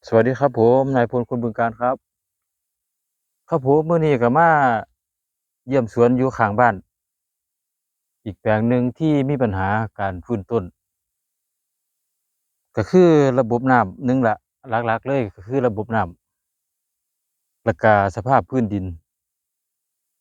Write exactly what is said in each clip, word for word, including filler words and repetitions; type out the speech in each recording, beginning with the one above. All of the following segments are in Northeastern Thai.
สวัสดีครับผม นายพลคนบึงกาฬครับ ครับผม มื้อนี้ก็มาเยี่ยมสวนอยู่ข้างบ้าน อีกแปลงหนึ่งที่มีปัญหาการฟื้นต้น ก็คือระบบน้ำหนึ่งละ หลักๆเลยก็คือระบบน้ำ แล้วก็สภาพพื้นดิน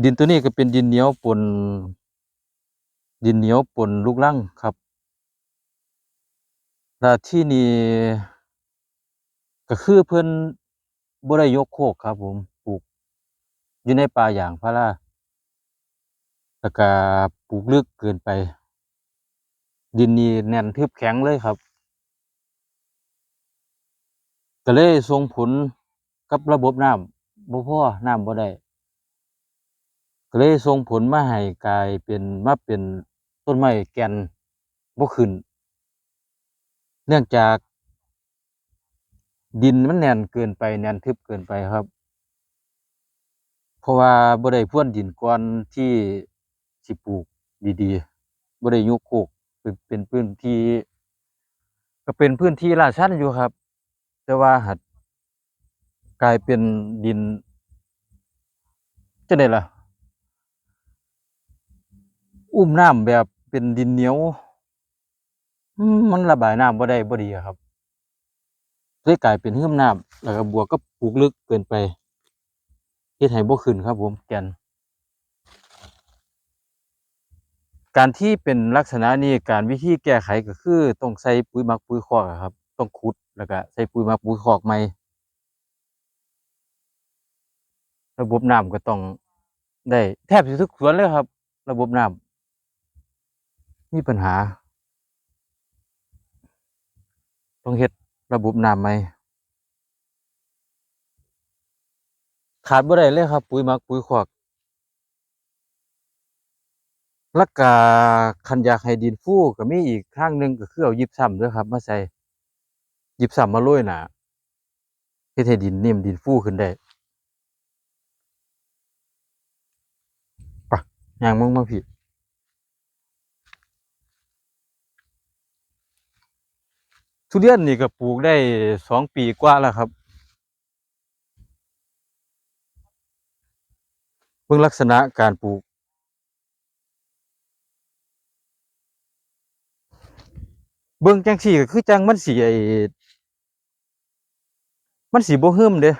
ดินตัวนี้ก็เป็นดินเหนียวปน ดินเหนียวปนลูกรังครับ แล้วที่นี่ก็คือเพิ่นบ่ได้ยกโคกครับผม ปลูกอยู่ในป่ายางพารา แล้วก็ปลูกลึกเกินไป ดินนี่แน่นทึบแข็งเลยครับ ก็เลยส่งผลกับระบบน้ำบ่พอ น้ำบ่ได้ ก็เลยส่งผลมาให้กลายเป็น มาเป็นต้นไม้แก่นบ่ขึ้น เนื่องจากดินมันแน่นเกินไป แน่นทึบเกินไปครับ เพราะว่าบ่ได้พรวนดินก่อนที่สิปลูกดีๆ บ่ได้ยกโคก เป็น เป็นพื้นที่ ก็เป็นพื้นที่ลาดชันอยู่ครับ แต่ว่าหากกลายเป็นดิน จั่งใดล่ะ อุ้มน้ำแบบเป็นดินเหนียว อืม มันระบายน้ำบ่ได้ บ่ดีอะครับ เลยกลายเป็นหื้มน้ำ แล้วก็บวกกับปลูกลึกเกินไป เฮ็ดให้บ่ขึ้นครับผม แก่น การที่เป็นลักษณะนี้ การวิธีแก้ไขก็คือต้องใส่ปุ๋ยหมักปุ๋ยคอกอะครับ ต้องขุด แล้วก็ใส่ปุ๋ยหมักปุ๋ยคอกใหม่ ระบบน้ำก็ต้องได้ แทบสิทุกสวนเลยครับ ระบบน้ำมีปัญหา ต้องเฮ็ดระบบน้ำใหม่ ขาดบ่ได้เลยครับ ปุ๋ยหมักปุ๋ยคอก แล้วก็คันอยากให้ดินฟูก็มีอีกทางหนึ่ง ก็คือเอายิปซัมเด้อครับ มาใส่ ยิปซัมมาโรยหน้า เฮ็ดให้ดินนิ่ม ดินฟูขึ้นได้ ไป ย่างมึงมาพี่ ทุเรียนนี่ก็ปลูกได้สองปีกว่าแล้วครับ เบิ่งลักษณะการปลูก เบิ่งจั่งซี้ก็คือจั่งมันสิ ไอ้ มันสิบ่หื้มเด้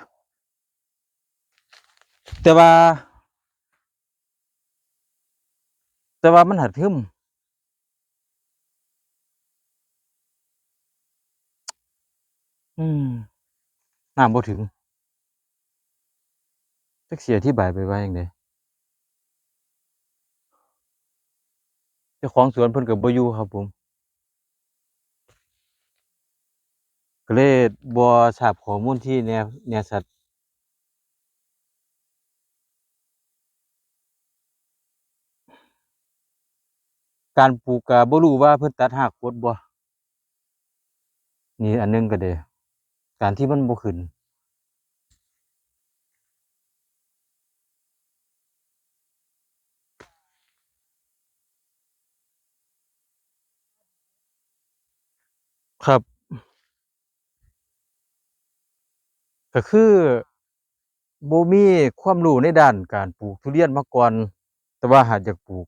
แต่ว่า แต่ว่ามันหัดหื้ม อืม น้ำบ่ถึง จักสิอธิบายไปว่าจั่งใด เจ้าของสวนเพิ่นก็บ่อยู่ครับผม ก็เลยบ่ทราบข้อมูลที่แน่ แน่ชัด การปลูกก็บ่รู้ว่าเพิ่นตัดรากกดบ่ นี่อันหนึ่งก็เด้ การที่มันบ่ขึ้น ครับ ก็คือบ่มีความรู้ในด้านการปลูกทุเรียนมาก่อน แต่ว่าหากอยากปลูก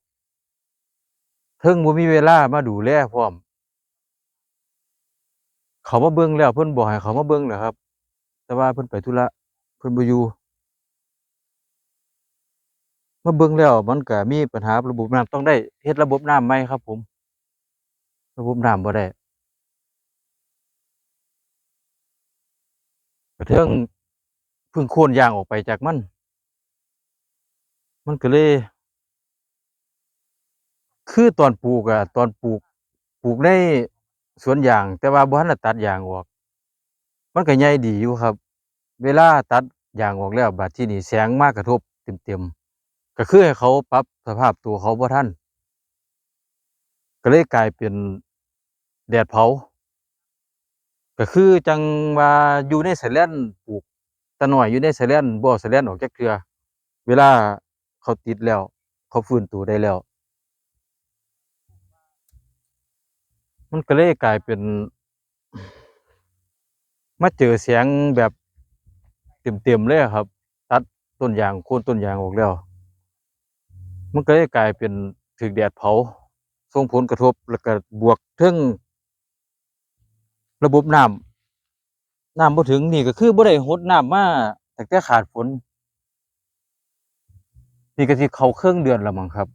เทิงบ่มีเวลามาดูแลพร้อม เขามาเบิ่งแล้ว เพิ่นบอกให้เขามาเบิ่งแหละครับ แต่ว่าเพิ่นไปธุระ เพิ่นบ่อยู่ มาเบิ่งแล้วมันก็มีปัญหาระบบน้ำ ต้องได้เฮ็ดระบบน้ำใหม่ครับผม ระบบน้ำบ่ได้ กระเทิงเพิ่งโค่นยางออกไปจากมัน มันก็เลย คือตอนปลูกอะ ตอนปลูก ปลูกในสวนยาง แต่ว่าบ่ทันได้ตัดยางออก มันก็ใหญ่ดีอยู่ครับ เวลาตัดยางออกแล้ว บัดทีนี้แสงมากระทบเต็มๆ ก็คือให้เขาปรับสภาพตัวเขาบ่ทัน ก็เลยกลายเป็นแดดเผา ก็คือจั่งว่าอยู่ในไซแลนปลูก ตาน้อยอยู่ในไซแลน บ่เอาไซแลนออกจักเทื่อ เวลาเขาติดแล้ว เขาฟื้นตัวได้แล้ว มันก็เลยกลายเป็น มาเจอแสงแบบเต็มๆเลยอะครับ ตัดต้นยาง โค่นต้นยางออกแล้ว มันก็เลยกลายเป็นถืกแดดเผา ส่งผลกระทบ แล้วก็บวกเทิงระบบน้ำ น้ำบ่ถึง นี่ก็คือบ่ได้หดน้ำมาตั้งแต่ขาดฝน นี่ก็สิเข้าเคิ่งเดือนแล้วมั้งครับ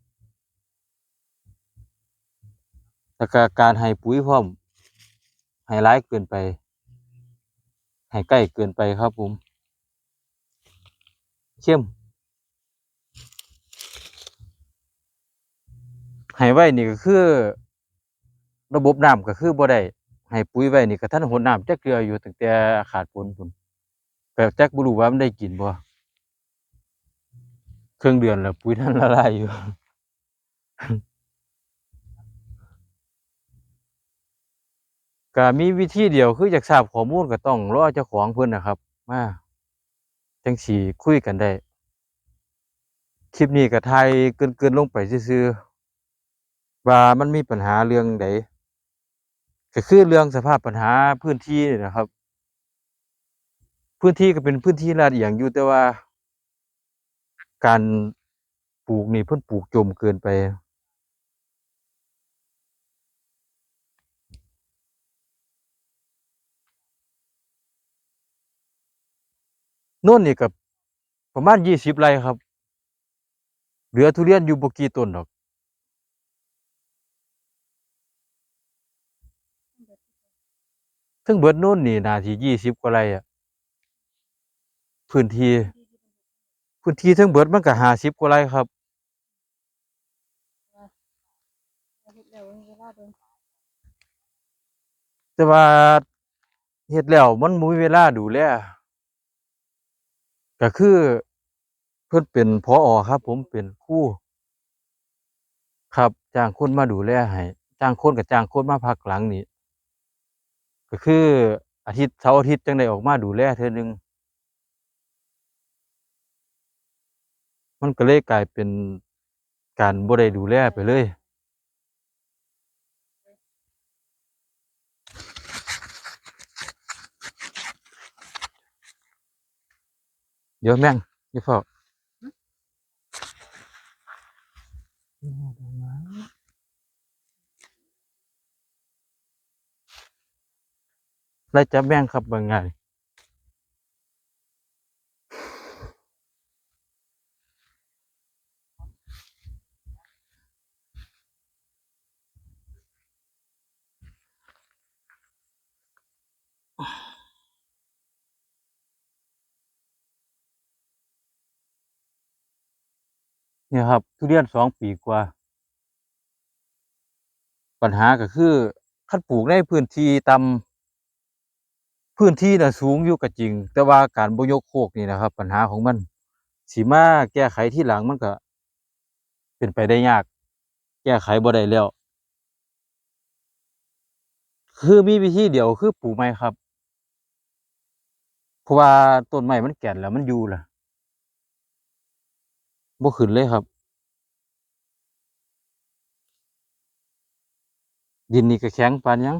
แล้วก็การให้ปุ๋ยพร้อม ให้หลายเกินไป ให้ใกล้เกินไปครับผม เข้ม ให้ไวนี่ก็คือ ระบบน้ำก็คือบ่ได้ ให้ปุ๋ยไวนี่ก็ทันหดน้ำจักเทื่ออยู่ ตั้งแต่ขาดฝนพู้น ก็จักบ่รู้ว่ามันได้กินบ่ เคิ่งเดือนแล้ว ปุ๋ยทันละลายอยู่ ก็มีวิธีเดียว คืออยากทราบข้อมูลก็ต้องรอเจ้าของเพิ่นนะครับ มา จั่งสิคุยกันได้ คลิปนี้ก็ถ่ายเกริ่นๆลงไปซื่อๆ ว่ามันมีปัญหาเรื่องใด ก็คือเรื่องสภาพปัญหาพื้นที่นี่นะครับ พื้นที่ก็เป็นพื้นที่ลาดเอียงอยู่ แต่ว่าการปลูกนี่เพิ่นปลูกจมเกินไป โน่นนี่ก็ประมาณยี่สิบไร่ครับ เหลือทุเรียนอยู่บ่กี่ต้นดอก ทั้งเบิดโน่นนี่น่าสิยี่สิบกว่าไร่อะ พื้นที่ พื้นที่ทั้งเบิดมันก็ห้าสิบกว่าไร่ครับ แต่ว่าเฮ็ดแล้วมันบ่มีเวลาดูแล ก็คือเพิ่นเป็น ผอ ครับ ผมเป็นครูครับ จ้างคนมาดูแลให้ จ้างคนก็จ้างคนมาพักหลังนี่ ก็คืออาทิตย์ เสาร์อาทิตย์จั่งได้ออกมาดูแลเทื่อหนึ่ง มันก็เลยกลายเป็นการบ่ได้ดูแลไปเลย เดี๋ยวแม่ง อย่าเฝ้า ไล่จับแมงครับ เบิ่งง่าย เนี่ยครับ ทุเรียนสองปีกว่า ปัญหาก็คือ คันปลูกในพื้นที่ต่ำ พื้นที่น่ะสูงอยู่ก็จริง แต่ว่าการบ่ยกโคกนี่นะครับ ปัญหาของมัน สิมาแก้ไขทีหลังมันก็เป็นไปได้ยาก แก้ไขบ่ได้แล้ว คือมีวิธีเดียวคือปลูกใหม่ครับ เพราะว่าต้นไม้มันแก่นแล้วมันอยู่ล่ะ บ่ขึ้นเลยครับ ดินนี่ก็แข็งปานหยัง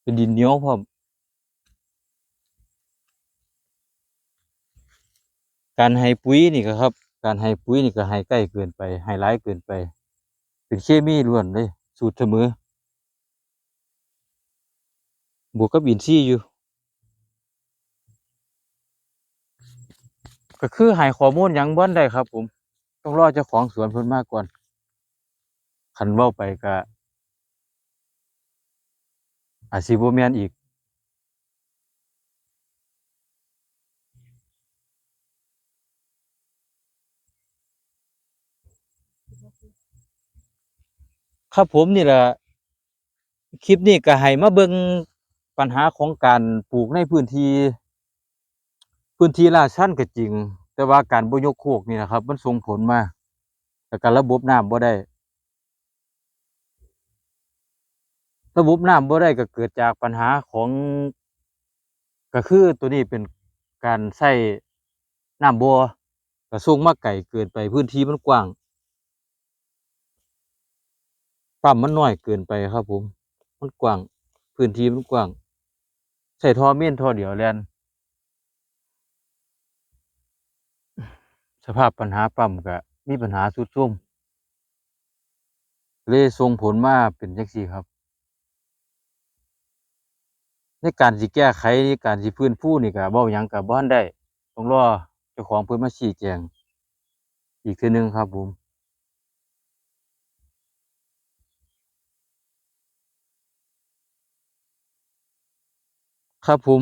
เป็นดินเหนียวพร้อม การให้ปุ๋ยนี่ก็ครับ การให้ปุ๋ยนี่ก็ให้ใกล้เกินไป ให้หลายเกินไป เป็นเคมีล้วนเลย สูตรเสมอ บวกกับอินทรีย์อยู่ ก็คือให้ข้อมูลหยังบ่ทันได้ครับผม ต้องรอเจ้าของสวนเพิ่นมาก่อน คันเว้าไปก็อาจสิบ่แม่นอีก ครับผม นี่แหละ คลิปนี้ก็ให้มาเบิ่งปัญหาของการปลูกในพื้นที่ พื้นที่ลาดชันก็จริง แต่ว่าการบ่ยกโคกนี่นะครับ มันส่งผลมา แล้วก็ระบบน้ำบ่ได้ ระบบน้ำบ่ได้ก็เกิดจากปัญหาของ ก็คือตัวนี้เป็นการใช้น้ำบ่อ ก็ส่งมาไกลเกินไป พื้นที่มันกว้าง ปั๊มมันน้อยเกินไปครับผม มันกว้าง พื้นที่มันกว้าง ใช้ท่อเมนท่อเดียวแล่น สภาพปัญหาปั๊มก็มีปัญหาทรุดโทรม เลยส่งผลมาเป็นจั่งซี้ครับ ในการสิแก้ไข ในการสิฟื้นฟูนี่ก็เว้าหยังก็บ่ทันได้ ต้องรอเจ้าของเพิ่นมาชี้แจงอีกเทื่อหนึ่งครับผม ครับผม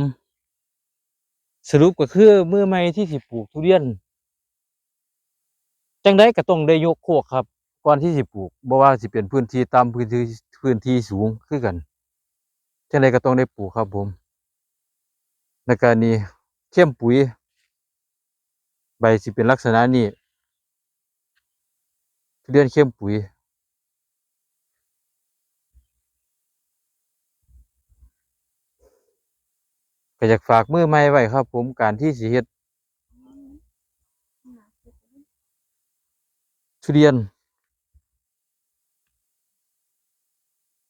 สรุปก็คือมือใหม่ที่สิปลูกทุเรียน จั่งใดก็ต้องได้ยกโคกครับ ก่อนที่สิปลูก บ่ว่าสิเป็นพื้นที่ต่ำ พื้นที่ พื้นที่สูงคือกัน จั่งใดก็ต้องได้ปลูกครับผม แล้วก็นี่เข้มปุ๋ย ใบสิเป็นลักษณะนี้ ทุเรียนเข้มปุ๋ย ก็อยากฝากมือใหม่ไว้ครับผม การที่สิเฮ็ดทุเรียน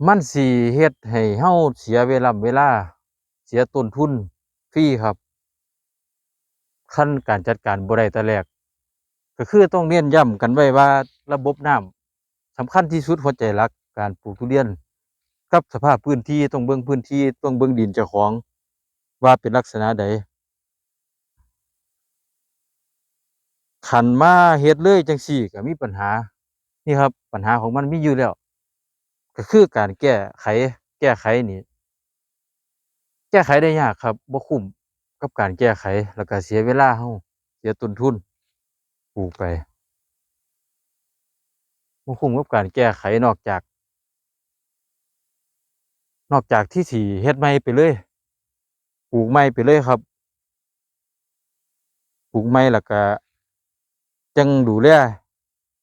มันสิเฮ็ดให้เฮาเสียเวลา เวลา เสียต้นทุนฟรีครับ คันการจัดการบ่ได้แต่แรก ก็คือต้องเน้นย้ำกันไว้ว่าระบบน้ำสำคัญที่สุด หัวใจหลักการปลูกทุเรียน กับสภาพพื้นที่ ต้องเบิ่งพื้นที่ ต้องเบิ่งดินเจ้าของ ว่าเป็นลักษณะใด คันมาเฮ็ดเลยจั่งซี้ก็มีปัญหา นี่ครับ ปัญหาของมันมีอยู่แล้ว ก็คือการแก้ไข แก้ไขนี่ แก้ไขได้ยากครับ บ่คุ้มกับการแก้ไข แล้วก็เสียเวลาเรา เสียต้นทุนปลูกไป บ่คุ้มกับการแก้ไข นอกจาก นอกจากที่สิเฮ็ดใหม่ไปเลย ปลูกใหม่ไปเลยครับ ปลูกใหม่แล้วก็จั่งดูแล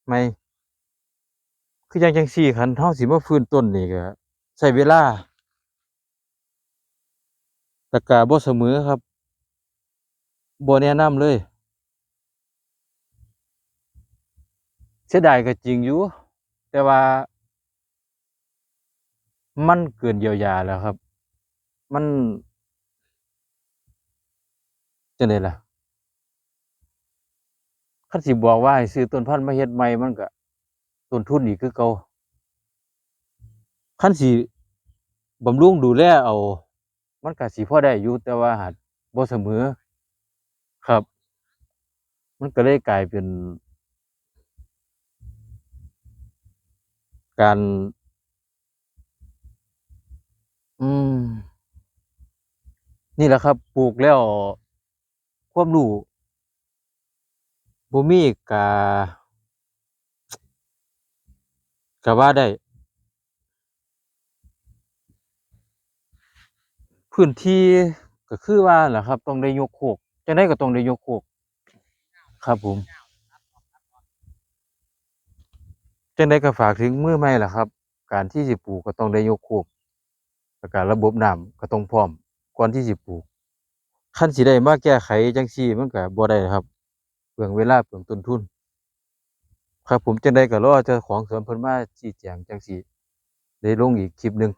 ใหม่ คือจั่งจั่งซี้ คันเราสิมาฟื้นต้นนี่ก็ใช้เวลา แล้วก็บ่เสมอครับ บ่แนะนำเลย เสียดายก็จริงอยู่ แต่ว่ามันเกินเยียวยาแล้วครับ มันจั่งใดล่ะ คันสิบอกว่าให้ซื้อต้นพันธุ์มาเฮ็ดใหม่ มันก็ต้นทุนอีกคือเก่า คันสิบำรุงดูแลเอา มันก็สิพอได้อยู่ แต่ว่าหากบ่เสมอครับ มันก็เลยกลายเป็นการ อืม นี่แหละครับ ปลูกแล้วความรู้บ่มีก็ ก็ว่าได้ พื้นที่ก็คือว่าแหละครับ ต้องได้ยกโคก จั่งใดก็ต้องได้ยกโคก ครับผม จั่งใดก็ฝากถึงมือใหม่ล่ะครับ การที่สิปลูกก็ต้องได้ยกโคก แล้วก็ระบบน้ำก็ต้องพร้อม ก่อนที่สิปลูก คันสิได้มาแก้ไขจั่งซี้ มันก็บ่ได้ครับ เปลืองเวลา เปลืองต้นทุน ครับผม จั่งใดก็รอเจ้าของสวนเพิ่นมาชี้แจง จั่งสิได้ลงอีกคลิปหนึ่ง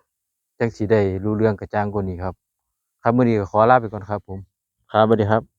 จั่งสิได้รู้เรื่องกระจ่างกว่านี้ครับ ครับ มื้อนี้ก็ขอลาไปก่อนครับผม ครับ สวัสดีครับ